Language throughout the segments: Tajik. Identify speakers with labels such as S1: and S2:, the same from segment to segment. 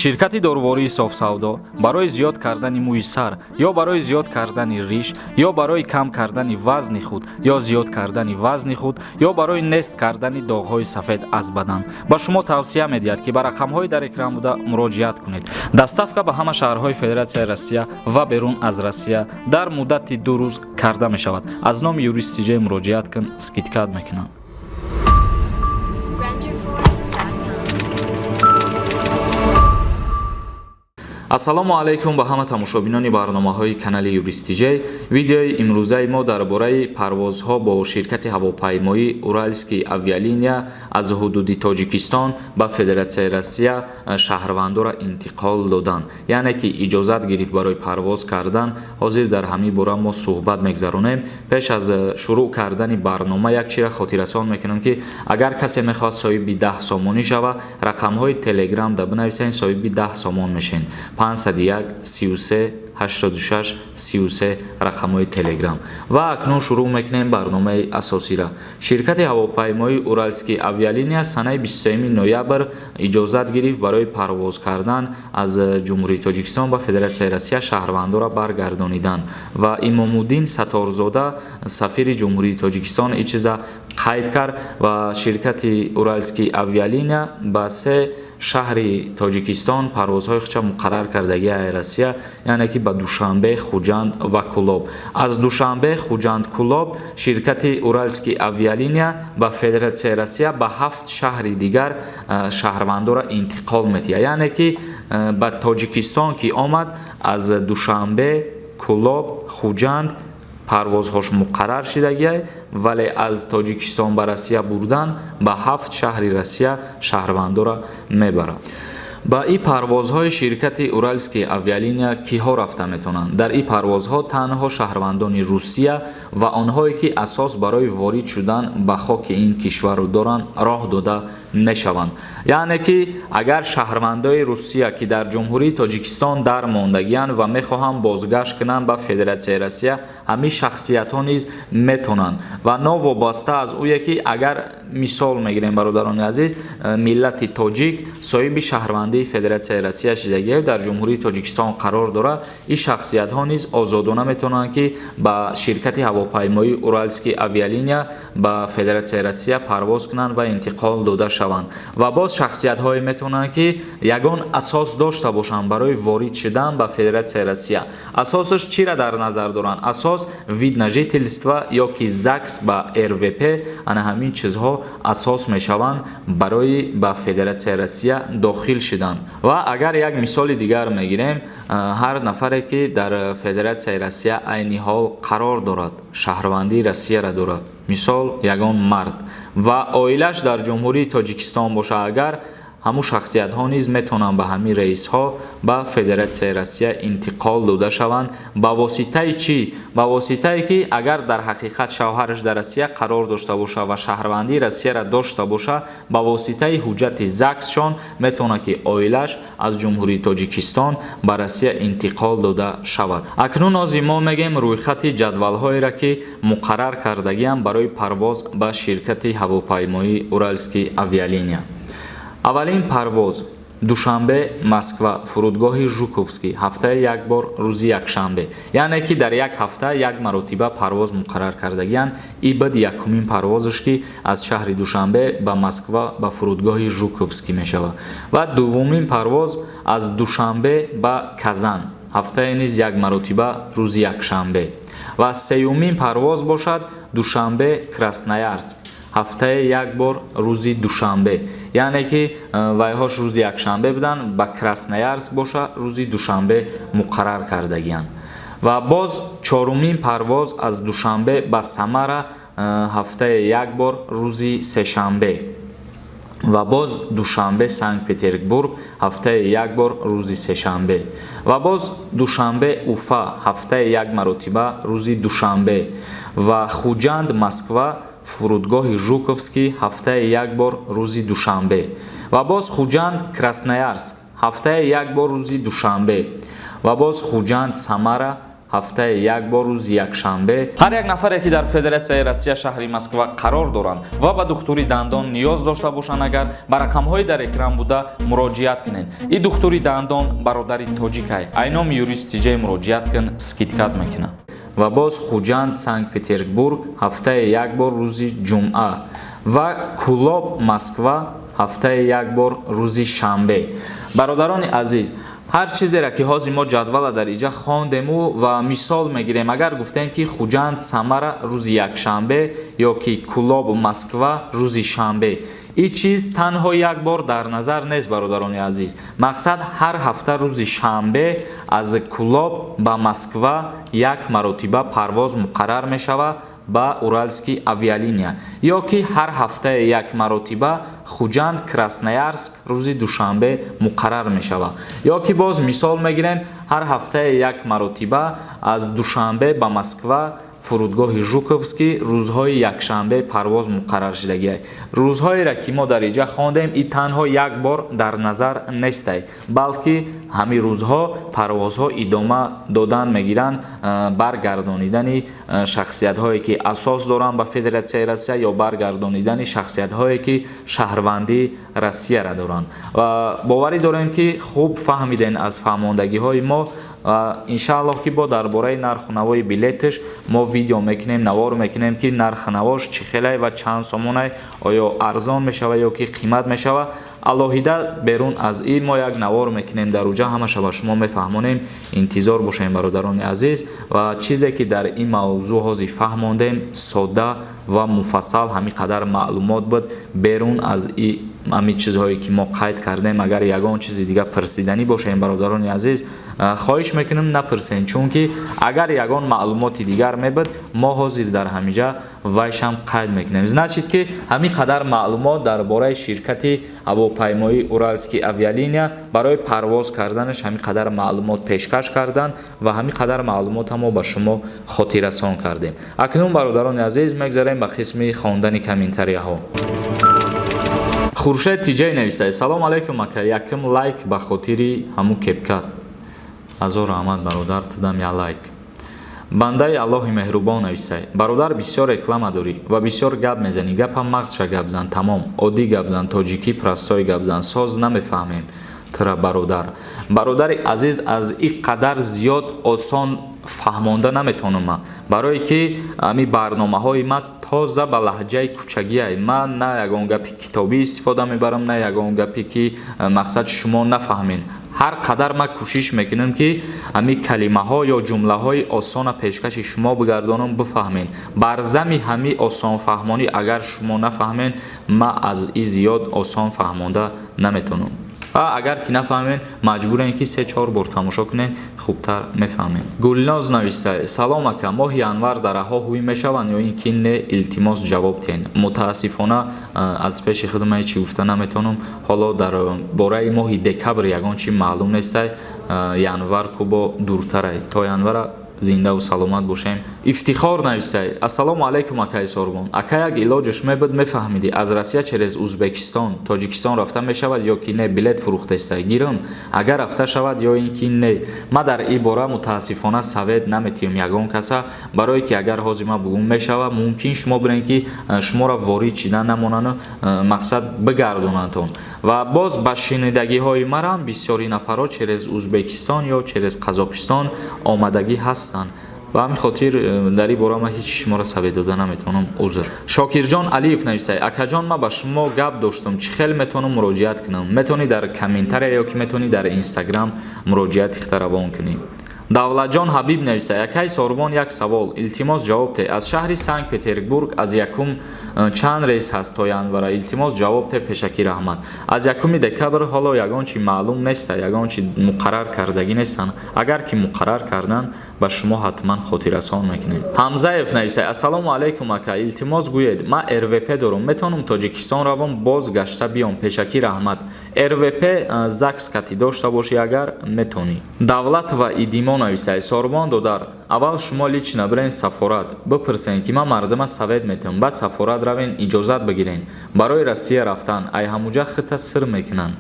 S1: Ширкати дорувории Софсавдо барои зиёд кардани мӯи сар ё барои зиёд кардани риш ё барои кам кардани вазни худ ё зиёд кардани вазни худ ё барои нест кардани доғҳои сафед аз бадан ба шумо тавсия медиҳад, ки ба рақамҳои дар экран буда муроҷиат кунед. Доставка ба ҳама шаҳрҳои Федератсияи Россия ва берун аз Россия дар муддати 2 рӯз карда мешавад. Аз номи Юрист Тиҷей муроҷиат кун, скидка мекунанд.
S2: Renderforest.com.
S1: Ассалому алайкум ба ҳама тамошобинони барномаҳои канали Юрист Тиҷей. Видеои имрӯзаи мо дар бораи парвозҳо бо ширкати ҳавопаймоӣ Уральский авиалиния аз ҳудуди Тоҷикистон ба Федератсияи Россия шаҳрвандоро интиқол додан, яъне ки иҷозат гирифт барои парвоз кардан. Ҳозир дар ҳамин бора мо суҳбат мегзаронем. Пеш аз шурӯъ кардани барнома як чира хотиррасон мекунам, ки агар касе мехоҳад соҳиби 10 сомонӣ шава, рақамҳои Телеграм да бинависен, соҳиби 10 сомон мешен. 501 33 86 33 рақамҳои Телеграм. Ва акнун шурӯъ мекунем барномаи асосира. Ширкати ҳавопаймоии Уральский авиалиния санаи 23 ноябр иҷозат гирифт барои парвоз кардан аз Ҷумҳурии Тоҷикистон ба Федератсияи Россия шаҳрвандоро баргардонидан ва Имомуддин Сатторзода, сафири Ҷумҳурии Тоҷикистон, ин чиза қайд кард ва ширкати Уральский авиалиния ба се шаҳри Тоҷикистон парвозҳои худша муқаррар кардагии Россия, яъне ки ба Душанбе, Хуҷанд ва Кӯлоб. Аз Душанбе, Хуҷанд, Кӯлоб ширкати Уральский авиалиния ба Федератсияи Россия ба ҳафт шаҳри дигар шаҳрвандоро интиқол медиҳад, яъне ки ба Тоҷикистон ки омад, аз Душанбе, Кӯлоб, Хуҷанд парвозҳош муқаррар шидагиай, вале аз Тоҷикистон ба Россия бурдан ба ҳафт шаҳри Россия шаҳрвандоро мебарад. Ба ин парвозҳои ширкати Уральский авиалиния киҳо рафта метавонанд? Дар ин парвозҳо танҳо шаҳрвандони Русия ва онҳое, ки асос барои ворид шудан ба хоки ин кишварро доранд, роҳ дода мешаванд. Яъне ки агар шаҳрвандои Русия, ки дар Ҷумҳурии Тоҷикистон дар мондагианд ва мехоҳанд бозгашт кунанд ба Федератсияи Россия, ҳамин шахсиятҳо низ метавонанд ва новобаста аз ӯе ки агар мисол мегирем, бародарони азиз, миллати тоҷик соҳиби шаҳрвандии Федератсияи Россия шидагиа, дар Ҷумҳурии Тоҷикистон қарор дорад, ин шахсиятҳо низ озодона метавонанд, ки ба ширкати ҳавопаймоии Уральский авиалиния ба Федератсияи Россия парвоз кунанд ва интиқол дода шаванд. Ва боз шахсиятҳое метавонанд, ки ягон асос дошта бошанд барои ворид шудан ба Федератсияи Россия. Асосаш чира дар назар доранд? Асос вид на жительство ё ки ЗАГС ба РВП. Ана ҳамин чизҳо асос мешаванд барои ба Федератсияи Россия дохил шудан. Ва агар як мисоли дигар мегирем, ҳар нафаре, ки дар Федератсияи Россия айни ҳол қарор дорад, шаҳрвандии Россияро дорад, мисол, ягон мард ва оилаш дар Ҷумҳурии Тоҷикистон бошад, агар ҳамун шахсиятҳо низ метавонанд ба ҳамин рейсҳо ба Федератсияи Россия интиқол дода шаванд. Ба воситаи чӣ? Ба воситае ки агар дар ҳақиқат шавҳараш дар Россия қарор дошта бошад ва шаҳрвандии Россияро дошта бошад, ба воситаи ҳуҷҷати ЗАГСшон метавонад, ки оилаш аз Ҷумҳурии Тоҷикистон ба Россия интиқол дода шавад. Акнун ҳозир мо мегӯем рӯйхати ҷадвалҳоеро, ки муқаррар кардагиам барои парвоз ба ширкати ҳавопаймоии Уральский авиалиния. Аввалин парвоз: Душанбе, Москва, фурудгоҳи Жуковский, ҳафтаи як бор, рӯзи якшанбе, яъне ки дар як ҳафта як маротиба парвоз муқаррар кардагианд. Ибад якумин парвозаш, ки аз шаҳри Душанбе ба Москва, ба фурудгоҳи Жуковский мешавад. Ва дуввумин парвоз аз Душанбе ба Казан, ҳафтае низ як маротиба, рӯзи якшанбе. Ва сеюмин парвоз бошад Душанбе, Красноярск, ҳафтае як бор, рӯзи душанбе, яъне ки вайҳош рӯзи якшанбе буданд, ба Красноярск боша рӯзи душанбе муқаррар кардагианд. Ва боз чорумин парвоз аз Душанбе ба Самара, ҳафтае як бор, рӯзи сешанбе. Ва боз Душанбе, Санкт Петербург, ҳафтаи як бор, рӯзи сешанбе. Ва боз Душанбе, Уфа, ҳафтаи як маротиба, рӯзи душанбе. Ва Хуҷанд, Москва, фурудгоҳи Жуковский, ҳафтаи як бор, рӯзи душанбе. Ва боз Хуҷанд, Красноярск, ҳафтаи як бор, рӯзи душанбе. Ва боз Хуҷанд, Самара. Ҳафтаи як бор рӯзи якшанбе. Ҳар як нафаре, ки дар Федератсияи Россия, шаҳри Москва қарор доранд ва ба духтури дандон ниёз дошта бошанд, агар ба рақамҳои дар экран буда муроҷиат кунед. И духтури дандон бародари тоҷикай. Ай номи Юрист Тиҷай муроҷиат кун, скидка т мекунад. Ва боз Хуҷанд Санкт Петербург ҳафтаи як бор рӯзи ҷумъа ва Кӯлоб Москва ҳафтаи як бор рӯзи шанбе. Бародарони азиз, ҳар чизеро, ки ҳозир мо ҷадвала дар иҷа хондему ва мисол мегирем, агар гуфтем, ки Хуҷанд Самара рӯзи якшанбе ё ки Кӯлоб Москва рӯзи шанбе, ин чиз танҳо як бор дар назар нест, бародарони азиз. Мақсад, ҳар ҳафта рӯзи шанбе аз Кӯлоб ба Москва як маротиба парвоз муқаррар мешавад ба Уральский авиалиния, ё ки ҳар ҳафтае як маротиба Хуҷанд Красноярск рӯзи душанбе муқаррар мешавад, ё ки боз мисол мегирем, ҳар ҳафтае як маротиба аз Душанбе ба Москва, фурудгоҳи Жуковский, рӯзҳои якшанбе парвоз муқаррар шудагиай. Рӯзҳоеро, ки мо дар иҷа хондем, и танҳо як бор дар назар нестай, балки ҳамин рӯзҳо парвозҳо идома додан мегиранд, баргардонидани шахсиятҳое, ки асос доранд ба Федератсияи Россия, ё баргардонидани шахсиятҳое, ки шаҳрвандии Россияра доранд. Ва боварӣ дорем, ки хуб фаҳмидем аз фаҳмондагиҳои мо. Ва иншааллоҳ, ки бо дар бораи нарху навои билеташ мо видео мекунем, навор мекунем, ки нарху навош чӣ хелай ва чанд сомонай, оё арзон мешава ё ки қимат мешава. Алоҳида берун аз ин мо як навор мекунем, дар уҷа ҳамаша ба шумо мефаҳмонем. Интизор бошем, бародарони азиз. Ва чизе, ки дар ин мавзӯъ ҳозир фаҳмондем, содда ва муфассал ҳамин қадар маълумот буд. Берун аз ҳамин чизҳое, ки мо қайд кардем, агар ягон чизи дига пурсиданӣ бошем, бародарони азиз, хоҳиш мекунем, напурсен, чунки агар ягон маълумоти дигар мебуд, мо ҳозир дар ҳамиҷа вайшам қайд мекунем. Значит, ки ҳамин қадар маълумот дар бораи ширкати ҳавопаймоии Уральский авиалиния барои парвоз карданаш ҳамин қадар маълумот пешкаш кардан ва ҳамин қадар маълумота мо ба шумо хотиррасон кардем. Акнун, бародарони азиз, мегзарем ба қисми хондани комментарияҳо. Хуршед Тиҷай нависад: «Салом алайкум, ака, якум лайк ба хотири ҳамун кепкат». Ҳазор раҳмат, бародар, тудам я лайк. Бандаи Аллоҳи меҳрубон нависай: «Бародар, бисёр реклама дорӣ ва бисёр гап мезанӣ. Гапам мағзша гап зан, тамом, оддӣ гап зан, тоҷикӣ простой гап зан, соз намефаҳмем тура, бародар». Бародари азиз, аз ин қадар зиёд осон фаҳмонда наметавонам, барое ки ҳамин барномаҳои ман тоза ба лаҳҷаи кӯчагиай. Ман на ягон гапи китобӣ истифода мебарам, на ягон гапе, ки мақсад шумо нафаҳмед. Ҳар қадар ман кӯшиш мекунам, ки ҳамин калимаҳо ё ҷумлаҳои осона пешкаши шумо бигардонам, бифаҳмед. Бар зами ҳамин осонфаҳмонӣ агар шумо нафаҳмед, ман аз ин зиёд осон фаҳмонда наметавонам. Ва агар ки нафаҳмед, маҷбурем, ки се чор бор тамошо кунед, хубтар мефаҳмед. Гулноз нависта: «Салом, ака, моҳи январ дараҳо ҳуй мешаванд ё ин ки не? Илтимос, ҷавоб диҳед». Мутаассифона, аз пеши худ ман ҳечи гуфта наметавонам. Ҳоло дар бораи моҳи декабр ягон чи маълум нестай, январ кубо дуртарай. То январа зиндаву саломат бошем. Ифтихор нависай: «Ассалому алайкум, акаи Сорбон. Ака, як илоҷаш мебуд, мефаҳмидӣ, аз Россия через Узбекистон Тоҷикистон рафта мешавад ё ки не? Билет фурӯхтестай, гирам агар рафта шавад ё ин ки не?» Ма дар ин бора мутаассифона совет наметиҳам ягон каса, барое ки агар ҳозир ма бугум мешава, мумкин шумо бирен, ки шуморо ворид шидан намонану мақсад бигардонандтон. Ва боз ба шинидагиҳои марам бисёри нафарҳо через Узбекистон ё через Қазоқистон омадагӣ ҳастанд. Ба ҳамин хотир дар ин бора ман ҳеҷ шуморо совет дода наметавонам, узр. Шокирҷон Алиев нависай: «Акаҷон, ман ба шумо гап доштам, чӣ хел метавонам муроҷиат кунам?» Метавонӣ дар комментария ё ки метавонӣ дар Инстаграм муроҷиати худта равон кунӣ. Давлатҷон Ҳабиб нависай: «Акай Сорбон, як савол, илтимос, ҷавоб те. Аз шаҳри Санкт Петербург аз якум чанд рейс ҳаст то январа? Илтимос, ҷавоб те, пешакӣ раҳмат». Аз 1 декабр ҳоло ягон чи маълум неста, ягон чи муқаррар кардагӣ нестанд. Агар ки муқаррар карданд, ба шумо ҳатман хотиррасон мекунем. Ҳамзаев нависай: «Ассалому алайкум, ака, илтимос, гӯед, ман РВП дорам, метавонам Тоҷикистон равам, боз гашта биём? Пешакӣ раҳмат». РВП ЗАГС кати дошта бошӣ агар, метавонӣ. Давлат ва Идимо нависай: «Сорбон додар, аввал шумо лично бирен сафорат, бипурсен, ки ман мардума совет метиҳам, ба сафорат равен, иҷозат бигирен барои Россия рафтан, ай ҳамуҷа хита сир мекунанд».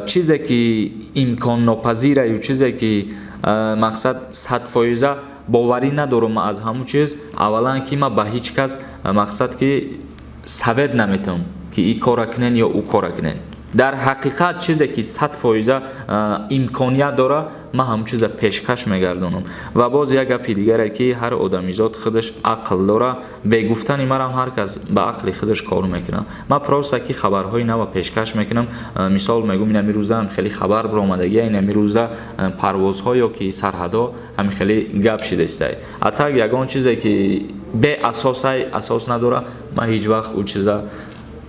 S1: Чизе ки имконнопазираю чизе ки мақсад 100%. Боварӣ надорам аз ҳамун чиз. Аввалан, ки ман ба ҳеҷ кас, мақсад, ки совет наметавам, ки ин кора кунен ё ӯ кора кунен. Дар ҳақиқат, чизе ки 100% имконият дора, ман ҳамун чиза пешкаш мегардонам. Ва боз як гапи дигаре, ки ҳар одамизод худаш ақл дора, бегуфтани марам ҳар кас ба ақли худаш кор мекунад. Ман просто ки хабарҳои нава пешкаш мекунам. Мисол мегӯм, инами рӯза хеле хабар баромадагия, инами рӯза парвозҳо ё ки сарҳадҳо ҳами хеле гап шидастай. А так ягон чизе ки беасосай, асос надора, ман ҳеҷ вақт ӯ чиза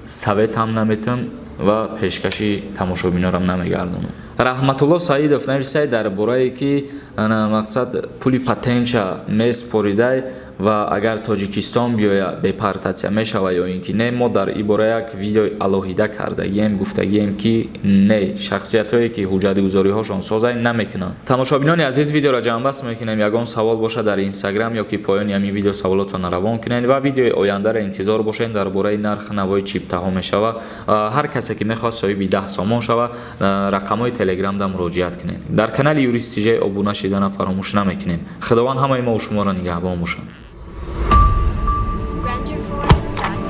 S1: советам наметам ва пешкаши тамошобинорам намегардонам. Раҳматулло Саидов нависай дар борае, ки мақсад, пули патентша меспоридай ва агар Тоҷикистон биёяд, депортатсия мешавад ё ин ки не. Мо дар ин бора як видеои алоҳида кардагием, гуфтагием, ки не, шахсиятҳое ки ҳуҷҷатгузориҳошон созай, намекунанд. Тамошобинони азиз, видеоро ҷамъбаст мекунем. Ягон савол бошад, дар Инстаграм ё ки поёни ҳамин видео саволотонро равон кунед ва видеои ояндаро интизор бошед, дар бораи нархи навои чиптаҳо мешавад. Ҳар касе ки мехоҳад соҳиби 10 сомон шавад, рақамҳои Телеграмда муроҷиат кунед. Дар канали Юрист Тиҷай обуна шидана фаромӯш намекунем. Худованд ҳамаи мо шуморо нигаҳбон бошад.
S2: Renderforest.com.